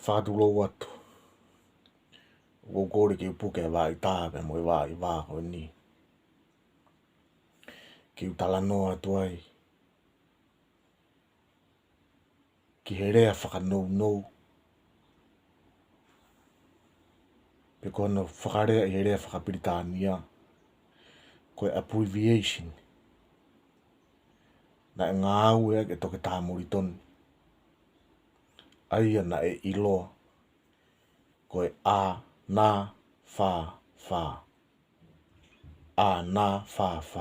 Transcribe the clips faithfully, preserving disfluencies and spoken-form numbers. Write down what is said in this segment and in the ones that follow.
Fakatulou atu. ʻOku ou kole ke u puke e vaʻa ʻi tā pea mo e vaʻa ʻi vā ko eni, ke u talanoa atu ai ki he lea fakanounou, pe ko hono fakalea ʻi he lea fakapilitānia ko e abbreviation. Naʻe ngāueʻaki ʻe Toketā Molitoni, ʻa ia naʻe ʻiloa ko e A N F F. A N F F.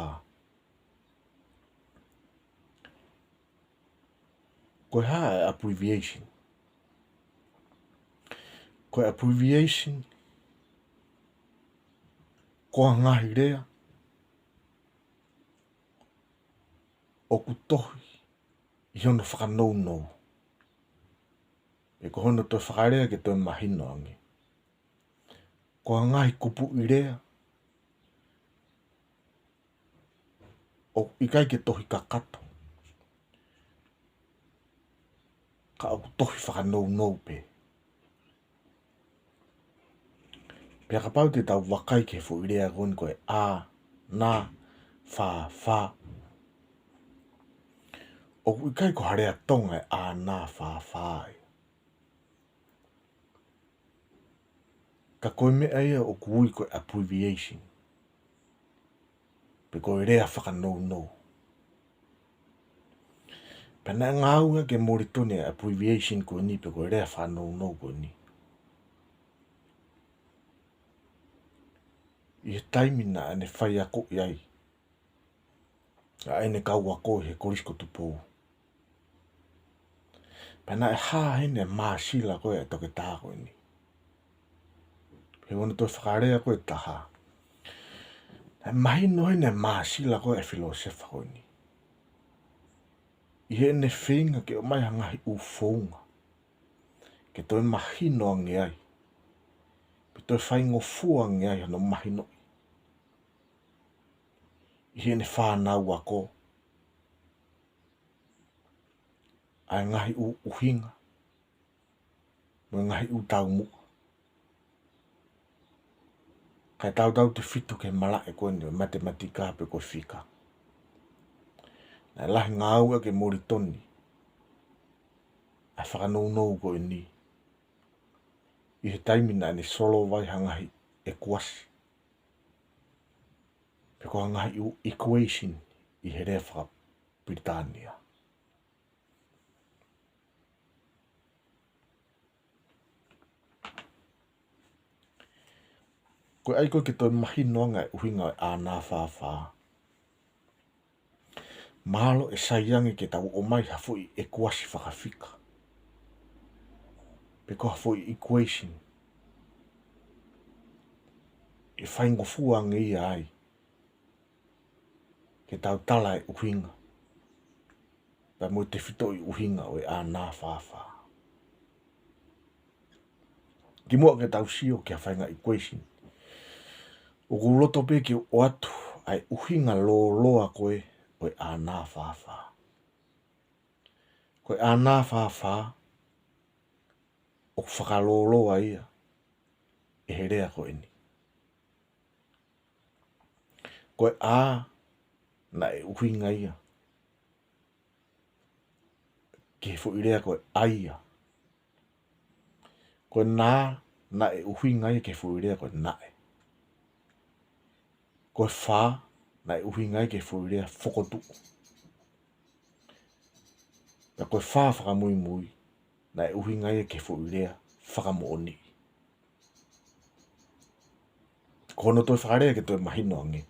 Ko e hā e abbreviation? Ko e abbreviation, ko e ngaahi lea ʻoku tohi ʻi hono fakanounou, pe ko hono toe fakalea ke toe mahino ange. Ko e ngaahi kupuʻi lea ʻoku ʻikai ke tohi kakato, ka ʻoku tohi fakanounou pē. Pea kapau te tau vakai ki he foʻi lea ko eni ko e A N F F, ʻoku ʻikai ko ha lea Tonga e A N F F ia. Ka ko e meʻa ia ʻoku ui ko e abbreviation, pe ko e lea fakanounou. Pea naʻe ngāueʻaki ʻe Molitoni e abbreviation ko eni, pe ko e lea fakanounou ko eni, ʻi he taimi naʻa ne faiakoʻi ai ʻa ʻene kau ako ʻi he Kolisi ko Tupou. Pea naʻe hā heni e māsila ko ē ʻa e toketā ko eni. He ʻoku ne toe fakalea ko e taha. Naʻe mahino heni e māsila ko ē ʻa e filōsefa ko eni, ʻi heʻene feinga ke ʻomai ha ngaahi ʻū founga ke toe mahino ange ai, pe toe faingofua ange ai hono mahinoʻi ʻi heʻene fānau ako ʻa e ngaahi ʻū ʻuhinga mo e ngaahi ʻū taumuʻa, kae tautautefito ki he malaʻe ko eni ʻo e matematika pe ko e fika. Naʻe lahi ngāueʻaki ʻe Molitoni ʻa e fakanounou ko eni ʻi he taimi naʻa ne solova ai ha ngaahi ʻekuasi, pe ko ha ngaahi ʻū equation ʻi he lea fakapilitānia. Ko e ʻai ko ē ke toe mahino ange e ʻuhinga ʻo e A N F F, mahalo ʻe sai ange ke tau ʻomai ha foʻi ʻekuasi fakafika, pe ko ha foʻi equation ʻe faingofua ange ia ai ke tau tala e ʻuhinga pea mo e tefitoʻi ʻuhinga ʻo e A N F F. Kimuʻa ke tau sio ki ha faʻahinga equation, ʻoku ou loto pē ke u ʻoatu ʻa e ʻuhinga lōloa ko ē ʻo e A N F F. Ko e A N F F ʻoku fakalōloa ia ʻe he lea ko eni. Ko e A naʻe ʻuhinga ia ki he foʻi lea ko e ʻa ia. Ko e N naʻe ʻuhinga ia ki he foʻi lea ko e naʻe. Ko e F naʻe ʻuhinga ia ki he foʻi lea fokotuʻu. Pea ko e F fakamuimui naʻe ʻuhinga ia ki he foʻi lea fakamoʻoniʻi. Ko hono toe fakalea ke toe mahino ange,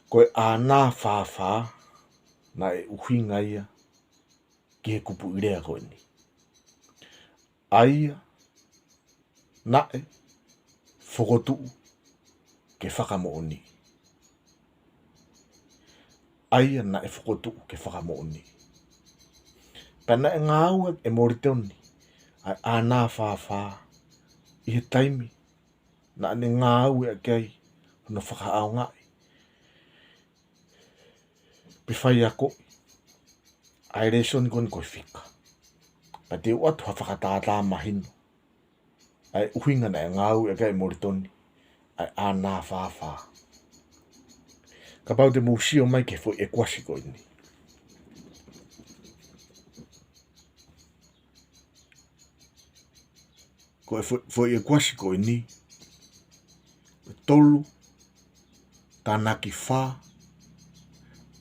ko e A N F F naʻe ʻuhinga ia ki he kupuʻi lea ko eni: ʻa ia naʻe fokotuʻu ke fakamoʻoniʻi. ʻA ia naʻe fokotuʻu ke fakamoʻoniʻi. Pea naʻe ngāueʻaki ʻe Molitoni ʻa e A N F F ʻi he taimi naʻa ne ngāueʻaki ai hono fakaʻaongaʻi pe faiakoʻi ʻa e lēsoni ko eni ko e fika. Pea te u ʻoatu ha fakatātā mahino ʻa e ʻuhinga naʻe ngāueʻaki ai ʻe Molitoni ʻa e ʻĀ nā fā fā. Kapau te mou sio mai ki he foʻi ʻekuasi ko eni. Ko e fo-, foʻi ʻekuasi ko eni, tolu tānaki fā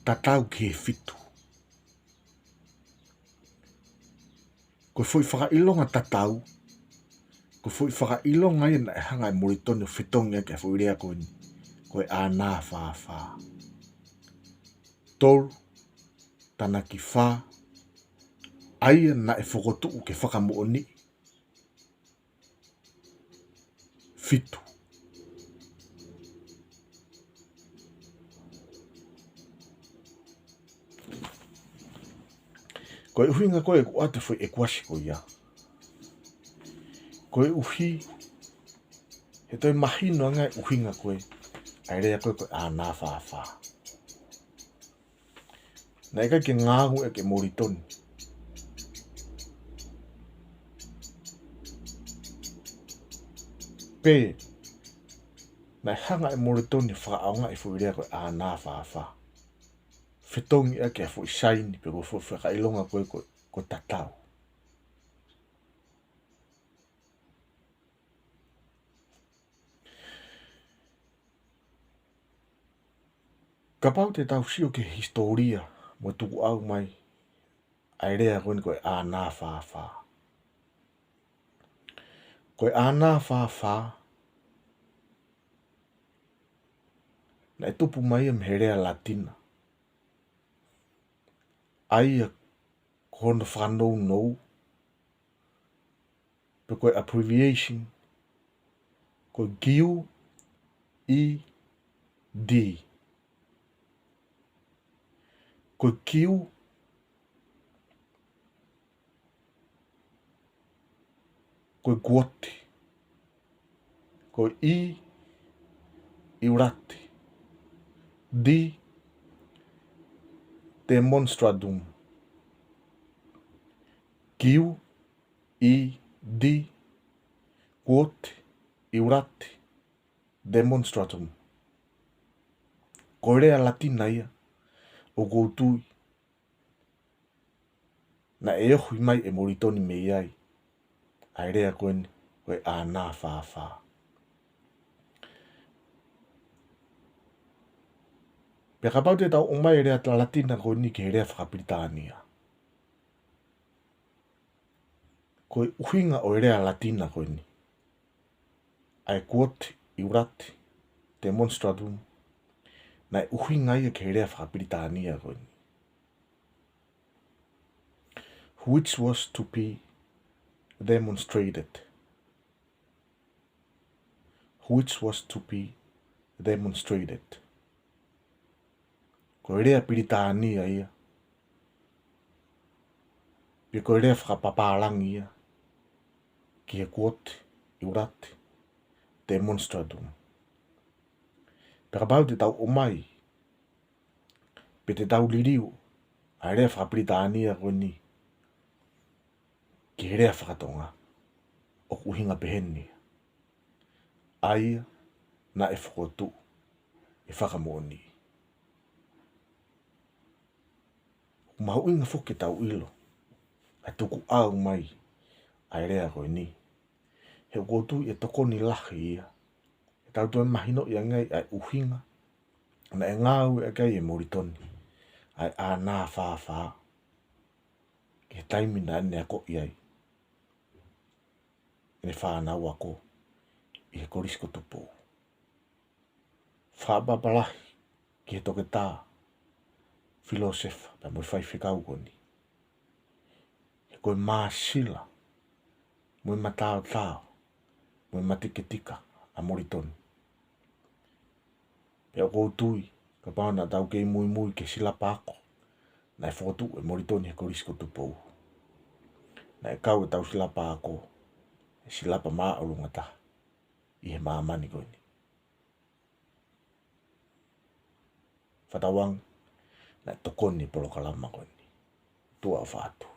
tatau ki he fitu. Ko e foʻi fakaʻilonga tatau, ko e foʻi fakaʻilonga ia naʻe hanga ʻe Molitoni ʻo fetongi ʻaki ʻa e foʻi lea ko eni, ko e ʻĀ nā fā fā. Tolu tānaki fā, ʻa ia naʻe fokotuʻu ke fakamoʻoniʻi fitu. Ko e ʻuhinga ko ē ʻeku ʻoatu e foʻi ʻekuasi ko ia, koeʻuhi he toe mahino ange ʻa e ʻuhinga ko ē ʻa e lea ko ē ko e ʻĀ nā fā fā. Naʻe ʻikai ke ngāueʻaki ʻe Molitoni. Pe naʻe hanga ʻe Molitoni ʻo fakaʻaongaʻi e foʻi lea ko e ʻĀ nā fā fā, fetongi ʻaki ʻa e foʻi saini pe ko e foʻi fakaʻilonga ko ē ko, ko e tatau. Kapau te tau sio ki he hisitōlia mo e tukuʻau mai ʻa e lea ko eni ko e ʻĀ nā fā fā. Ko e ʻĀ nā fā fā, naʻe tupu mai ia mei he lea Latina, ʻa ia ko hono fakanounou pe ko e abbreviation ko e Q E D. Ko e Q, ko e quod. Ko e E, erat. D, demonstratum. Q E D, quod erat demonstratum. Ko e lea Latina ia, ʻoku ou tui naʻe ohi mai ʻe Molitoni mei ai ʻa e lea ko eni ko e ʻĀ nā fā fā. Pea kapau te tau ʻomai e lea Latina ko eni ki he lea fakapilitānia, ko e ʻuhinga ʻo e lea Latina ko eni, ʻa e quod erat demonstratum, naʻe ʻuhinga ia ki he lea fakapilitānia ko eni, which was to be demonstrated. Which was to be demonstrated. Ko e lea Pilitānia ia, pe ko e lea fakapapālangi ia ki he quod erat demonstratum. Pea kapau te tau ʻomai, pe te tau liliu ʻa e lea fakapilitānia ko eni ki he lea fakatonga, ʻoku ʻuhinga peheni ia, ʻa ia naʻe fokotuʻu ʻe fakamoʻoni. ʻOku mahuʻinga foki ke tau ʻilo ʻa e tukuʻau mai ʻa e lea ko eni, he ʻoku ou tui ʻe tokoni lahi ia ke tau toe mahinoʻi ange ai ʻa e ʻuhinga naʻe ngāueʻaki ai ʻe Moulitoni ʻa e ʻĀ nā fāfā ki he taimi naʻa ne akoʻi ai ʻene fānau ako ʻi he Kolisi ko Tupou. Fakaʻapaʻapa lahi ki he toketā, filōsefa, pea mo e faifekau ko eni. He ko e māsila, mo e mataotao, mo e matiketika ʻa Moulitoni. Pea ʻoku ou tui, kapau naʻa tau kei muimui ki he silapa ako naʻe fokotuʻu ʻe Moulitoni he Kolisi ko Tupou, naʻe kau ʻetau silapa ako he silapa māʻolunga taha ʻi he māmani ko eni. Fakatauange naʻe tokoni e polokalama ko eni. Tuʻa ʻofa atu.